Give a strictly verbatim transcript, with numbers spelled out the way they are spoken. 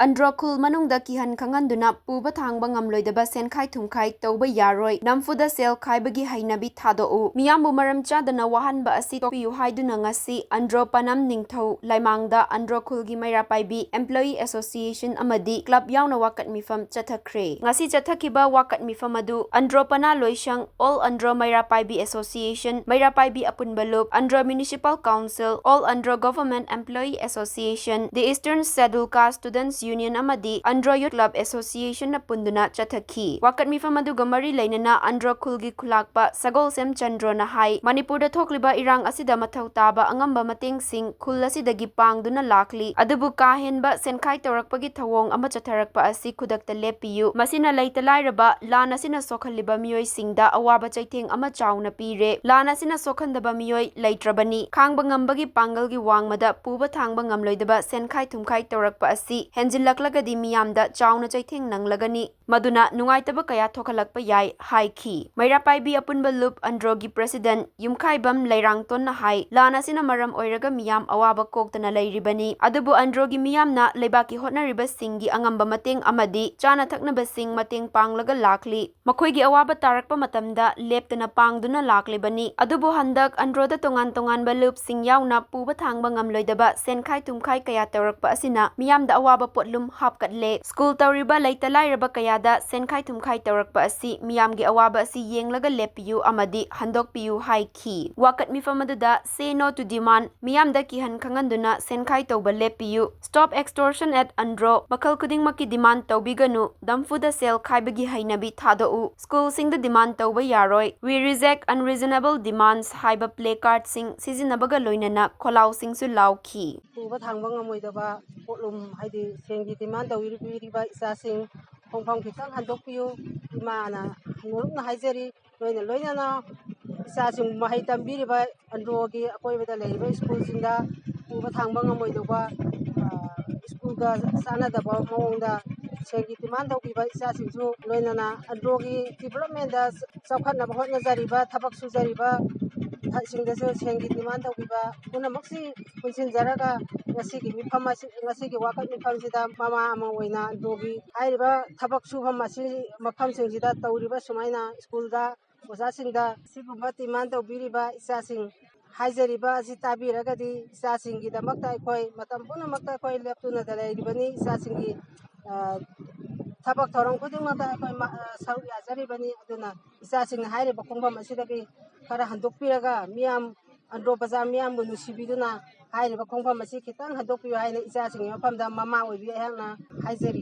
ꯑꯟꯗ꯭ꯔꯣ ꯈꯨꯜ ꯃꯅꯨꯡꯗ ꯀꯤꯍꯟ ꯈꯪꯍꯟꯗꯨꯅ ꯄꯨꯕ ꯊꯥꯡꯕ ꯉꯝꯂꯣꯏꯗꯕ ꯁꯦꯟꯈꯥꯏ ꯊꯨꯝꯈꯥꯏ ꯇꯧꯕ ꯌꯥꯔꯣꯏ, ꯅꯝꯐꯨꯗ ꯁꯦꯜ ꯈꯥꯏꯕꯒꯤ ꯍꯩꯅꯕꯤ ꯊꯥꯗꯣꯛꯎ, ꯃꯤꯌꯥꯝꯕꯨ ꯃꯔꯝ ꯆꯥꯗꯅ ꯋꯥꯍꯟꯕ ꯑꯁꯤ ꯇꯣꯛꯄꯤꯌꯨ ꯍꯥꯏꯗꯨꯅ ꯉꯁꯤ ꯑꯟꯗ꯭ꯔꯣ ꯄꯅꯝ ꯅꯤꯡꯊꯧ ꯂꯩꯃꯥꯡꯗ ꯑꯟꯗ꯭ꯔꯣ ꯈꯨꯜꯒꯤ ꯃꯩꯔꯥ ꯄꯥꯏꯕꯤ Employee Association ꯑꯃꯗꯤ club ꯌꯥꯎꯅ ꯋꯥꯀꯠ ꯃꯤꯐꯝ ꯆꯠꯊꯈ꯭ꯔꯦ꯫ ꯉꯁꯤ ꯆꯠꯊꯈꯤꯕ ꯋꯥꯀꯠ ꯃꯤꯐꯝ ꯑꯗꯨ ꯑꯟꯗ꯭ꯔꯣ ꯄꯅꯥ ꯂꯣꯏꯁꯪ, All Andro ꯃꯩꯔꯥ ꯄꯥꯏꯕꯤ Association, ꯃꯩꯔꯥ ꯄꯥꯏꯕꯤ ꯑꯄꯨꯟꯕ ꯂꯨꯞ, Andro Municipal Council, All Andro Government Employee Association, The Eastern Scheduled Caste Students Union ꯑꯃꯗꯤ ꯑꯟꯗ꯭ꯔꯣ Youth Club Association ꯅ ꯄꯨꯟꯗꯨꯅ ꯆꯠꯊꯈꯤ꯫ ꯋꯥꯀꯠ ꯃꯤꯐꯝ ꯑꯗꯨꯒ ꯃꯔꯤ ꯂꯩꯅꯅ ꯑꯟꯗ꯭ꯔꯣ ꯈꯨꯜꯒꯤ ꯈꯨꯂꯥꯛꯄ ꯁꯒꯣꯜꯁꯦꯝ ꯆꯟꯗ꯭ꯔꯣꯅ ꯍꯥꯏ, ꯃꯅꯤꯄꯨꯔꯗ ꯊꯣꯛꯂꯤꯕ ꯏꯔꯥꯡ ꯑꯁꯤꯗ ꯃꯊꯧ ꯇꯥꯕ ꯑꯉꯝꯕ ꯃꯇꯦꯡꯁꯤꯡ ꯈꯨꯜ ꯑꯁꯤꯗꯒꯤ ꯄꯥꯡꯗꯨꯅ ꯂꯥꯛꯂꯤ, ꯑꯗꯨꯕꯨ ꯀꯥ ꯍꯦꯟꯕ ꯁꯦꯟꯈꯥꯏ ꯇꯧꯔꯛꯄꯒꯤ ꯊꯧꯑꯣꯡ ꯑꯃ ꯆꯠꯊꯔꯛꯄ ꯑꯁꯤ ꯈꯨꯗꯛꯇ ꯂꯦꯞꯄꯤꯌꯨ꯫ ꯃꯁꯤꯅ ꯂꯩꯇ ꯂꯥꯏꯔꯕ, ꯂꯥꯟ ꯑꯁꯤꯅ ꯁꯣꯛꯍꯜꯂꯤꯕ ꯃꯤꯑꯣꯏꯁꯤꯡꯗ ꯑꯋꯥꯕ ꯆꯩꯊꯦꯡ ꯑꯃ ꯆꯥꯎꯅ ꯄꯤꯔꯦ꯫ ꯂꯥꯟ ꯑꯁꯤꯅ ꯁꯣꯛꯍꯟꯗꯕ ꯃꯤꯑꯣꯏ ꯂꯩꯇ꯭ꯔꯕꯅꯤ꯫ ꯈꯥꯡꯕ ꯉꯝꯕꯒꯤ ꯄꯥꯡꯒꯜꯒꯤ ꯋꯥꯡꯃꯗ ꯄꯨꯕ ꯊꯥꯡꯕ ꯉꯝꯂꯣꯏꯗꯕ ꯁꯦꯟꯈꯥꯏ ꯊꯨꯝꯈꯥꯏ ꯇꯧꯔꯛꯄ ꯑꯁꯤ ꯍꯦꯟꯖꯤꯜꯂꯛꯂꯒꯗꯤ ꯃꯤꯌꯥꯝꯗ ꯆꯥꯎꯅ ꯆꯩꯊꯦꯡ ꯅꯪꯂꯒꯅꯤ, ꯃꯗꯨꯅ ꯅꯨꯡꯉꯥꯏꯇꯕ ꯀꯌꯥ ꯊꯣꯛꯍꯜꯂꯛꯄ ꯌꯥꯏ ꯍꯥꯏꯈꯤ꯫ ꯃꯩꯔꯥ ꯄꯥꯏꯕꯤ ꯑꯄꯨꯟꯕ ꯂꯨꯞ ꯑꯟꯗ꯭ꯔꯣꯒꯤ President ꯌꯨꯝꯈꯥꯏꯕꯝ ꯂꯩꯔꯥꯡꯇꯣꯟꯅ ꯍꯥꯏ, ꯂꯥꯟ ꯑꯁꯤꯅ ꯃꯔꯝ ꯑꯣꯏꯔꯒ ꯃꯤꯌꯥꯝ ꯑꯋꯥꯕ ꯀꯣꯛꯇꯅ ꯂꯩꯔꯤꯕꯅꯤ, ꯑꯗꯨꯕꯨ ꯑꯟꯗ꯭ꯔꯣꯒꯤ ꯃꯤꯌꯥꯝꯅ ꯂꯩꯕꯥꯛꯀꯤ ꯍꯣꯠꯅꯔꯤꯕꯁꯤꯡꯒꯤ ꯑꯉꯝꯕ ꯃꯇꯦꯡ ꯑꯃꯗꯤ ꯆꯥꯅ ꯊꯛꯅꯕꯁꯤꯡ ꯃꯇꯦꯡ ꯄꯥꯡꯂꯒ ꯂꯥꯛꯂꯤ꯫ ꯃꯈꯣꯏꯒꯤ ꯑꯋꯥꯕ ꯇꯥꯔꯛꯄ ꯃꯇꯝꯗ ꯂꯦꯞꯇꯅ ꯄꯥꯡꯗꯨꯅ ꯂꯥꯛꯂꯤꯕꯅꯤ꯫ ꯑꯗꯨꯕꯨ ꯍꯟꯗꯛ ꯑꯟꯗ꯭ꯔꯣꯗ ꯇꯣꯉꯥꯟ ꯇꯣꯉꯥꯟꯕ ꯂꯨꯞꯁꯤꯡ ꯌꯥꯎꯅ ꯄꯨꯕ ꯊꯥꯡꯕ ꯉꯝꯂꯣꯏꯗꯕ ꯁꯦꯟꯈꯥꯏ ꯊꯨꯝꯈꯥꯏ ꯀꯌꯥ ꯇꯧꯔꯛꯄ ꯑꯁꯤꯅ ꯃꯤꯌꯥꯝꯗ ꯑꯋꯥꯕ ꯄꯣꯠꯂꯨꯝ ꯍꯥꯞꯀꯠꯂꯦ꯫ ꯁ꯭ꯀꯨꯜ ꯇꯧꯔꯤꯕ ꯂꯩꯇ ꯂꯥꯏꯔꯕ ꯀꯌꯥꯗ ꯁꯦꯟꯈꯥꯏ ꯊꯨꯝꯈꯥꯏ ꯇꯧꯔꯛꯄ ꯑꯁꯤ ꯃꯤꯌꯥꯝꯒꯤ ꯑꯋꯥꯕ ꯑꯁꯤ ꯌꯦꯡꯂꯒ ꯂꯦꯞꯄꯤꯌꯨ ꯑꯃꯗꯤ ꯍꯟꯗꯣꯛꯄꯤꯌꯨ ꯍꯥꯏꯈꯤ꯫ ꯋꯥꯀꯠ ꯃꯤꯐꯝ ꯑꯗꯨꯗ Say No to Demand, ꯃꯤꯌꯥꯝꯗ ꯀꯤꯍꯟ ꯈꯪꯍꯟꯗꯨꯅ ꯁꯦꯟꯈꯥꯏ ꯇꯧꯕ ꯂꯦꯞꯄꯤꯌꯨ, Stop Extortion at Andro, ꯃꯈꯜ ꯈꯨꯗꯤꯡꯃꯛꯀꯤ demand ꯇꯧꯕꯤꯒꯅꯨ, ꯅꯝꯐꯨꯗ ꯁꯦꯜ ꯈꯥꯏꯕꯒꯤ ꯍꯩꯅꯕꯤ ꯊꯥꯗꯣꯛꯎ, ꯁ꯭ꯀꯨꯜꯁꯤꯡꯗ demand ꯇꯧꯕ ꯌꯥꯔꯣꯏ, We Reject Unreasonable Demands ꯍꯥꯏꯕ placardꯁꯤꯡ ꯁꯤꯖꯤꯟꯅꯕꯒ ꯂꯣꯏꯅꯅ ꯈꯣꯜꯂꯥꯎꯁꯤꯡꯁꯨ ꯂꯥꯎꯈꯤ꯫ ꯄꯨꯕ ꯊꯥꯡꯕ ꯉꯝꯃꯣꯏꯗꯕ ꯄꯣꯠꯂꯨꯝ, ꯍꯥꯏꯗꯤ ꯁꯦꯟꯒꯤ demand ꯇꯧꯕꯤꯔꯤꯕ ꯏꯆꯥꯁꯤꯡ, ꯈꯣꯡꯐꯝ ꯈꯤꯇꯪ ꯍꯟꯗꯣꯛꯄꯤꯌꯨ꯫ ꯏꯃꯥꯅ ꯍꯟꯅꯨꯔꯞꯅ ꯍꯥꯏꯖꯔꯤ, ꯂꯣꯏꯅ ꯂꯣꯏꯅꯅ ꯏꯆꯥꯁꯤꯡ ꯃꯍꯩ ꯇꯝꯕꯤꯔꯤꯕ ꯑꯟꯗ꯭ꯔꯣꯒꯤ ꯑꯀꯣꯏꯕꯗ ꯂꯩꯔꯤꯕ ꯁ꯭ꯀꯨꯜꯁꯤꯡꯗ ꯄꯨꯕ ꯊꯥꯡꯕ ꯉꯝꯃꯣꯏꯗꯧꯕ, ꯑ, ꯁ꯭ꯀꯨꯜꯒ ꯆꯥꯟꯅꯗꯕ ꯃꯑꯣꯡꯗ ꯁꯦꯟꯒꯤ demand ꯇꯧꯕꯤꯕ ꯏꯆꯥꯁꯤꯡꯁꯨ, ꯂꯣꯏꯅꯅ ꯑꯟꯗ꯭ꯔꯣꯒꯤ developmentꯗ ꯆꯥꯎꯈꯠꯅꯕ ꯍꯣꯠꯅꯖꯔꯤꯕ, ꯊꯕꯛ ꯁꯨꯖꯔꯤꯕ ꯁꯤꯡꯗꯁꯨ ꯁꯦꯟꯒꯤ demand ꯇꯧꯕꯤꯕ ꯄꯨꯝꯅꯃꯛꯁꯤ ꯄꯨꯟꯁꯤꯟꯖꯔꯒ ꯉꯁꯤꯒꯤ ꯃꯤꯐꯝ ꯑꯁꯤ, ꯉꯁꯤꯒꯤ ꯋꯥꯀꯠ ꯃꯤꯐꯝꯁꯤꯗ ꯃꯃꯥ ꯑꯃ ꯑꯣꯏꯅ ꯑꯟꯗ꯭ꯔꯣꯒꯤ ꯍꯥꯏꯔꯤꯕ ꯊꯕꯛ ꯁꯨꯐꯝ ꯑꯁꯤ, ꯃꯐꯝꯁꯤꯡꯁꯤꯗ ꯇꯧꯔꯤꯕ ꯁꯨꯃꯥꯏꯅ ꯁ꯭ꯀꯨꯜꯗ ꯑꯣꯖꯥꯁꯤꯡꯗ ꯁꯤꯒꯨꯝꯕ demand ꯇꯧꯕꯤꯔꯤꯕ ꯏꯆꯥꯁꯤꯡ ꯍꯥꯏꯖꯔꯤꯕ ꯑꯁꯤ ꯇꯥꯕꯤꯔꯒꯗꯤ ꯏꯆꯥꯁꯤꯡꯒꯤꯗꯃꯛꯇ ꯑꯩꯈꯣꯏ ꯃꯇꯝ ꯄꯨꯝꯅꯃꯛꯇ ꯑꯩꯈꯣꯏ ꯂꯦꯞꯇꯨꯅꯗ ꯂꯩꯔꯤꯕꯅꯤ꯫ ꯏꯆꯥꯁꯤꯡꯒꯤ, ꯑ, ꯊꯕꯛ ꯊꯧꯔꯝ ꯈꯨꯗꯤꯡꯃꯛꯇ ꯑꯩꯈꯣꯏ ꯃ-, ꯑ, ꯁꯔꯨꯛ ꯌꯥꯖꯔꯤꯕꯅꯤ꯫ ꯑꯗꯨꯅ ꯏꯆꯥꯁꯤꯡꯅ ꯍꯥꯏꯔꯤꯕ ꯈꯣꯡꯐꯝ ꯑꯁꯤꯗꯒꯤ ꯈꯔ ꯍꯟꯗꯣꯛꯄꯤꯔꯒ ꯃꯤꯌꯥꯝ, ꯑꯟꯗ꯭ꯔꯣ ꯕꯖꯥꯔ ꯃꯤꯌꯥꯝꯕꯨ ꯅꯨꯡꯁꯤꯕꯤꯗꯨꯅ ꯍꯥꯏꯔꯤꯕ ꯈꯣꯡꯐꯝ ꯑꯁꯤ ꯈꯤꯇꯪ ꯍꯟꯗꯣꯛꯄꯤꯌꯨ ꯍꯥꯏꯅ ꯏꯆꯥꯁꯤꯡꯒꯤ ꯃꯐꯝꯗ ꯃꯃꯥ ꯑꯣꯏꯕꯤ ꯑꯩꯍꯥꯛꯅ ꯍꯥꯏꯖꯔꯤ꯫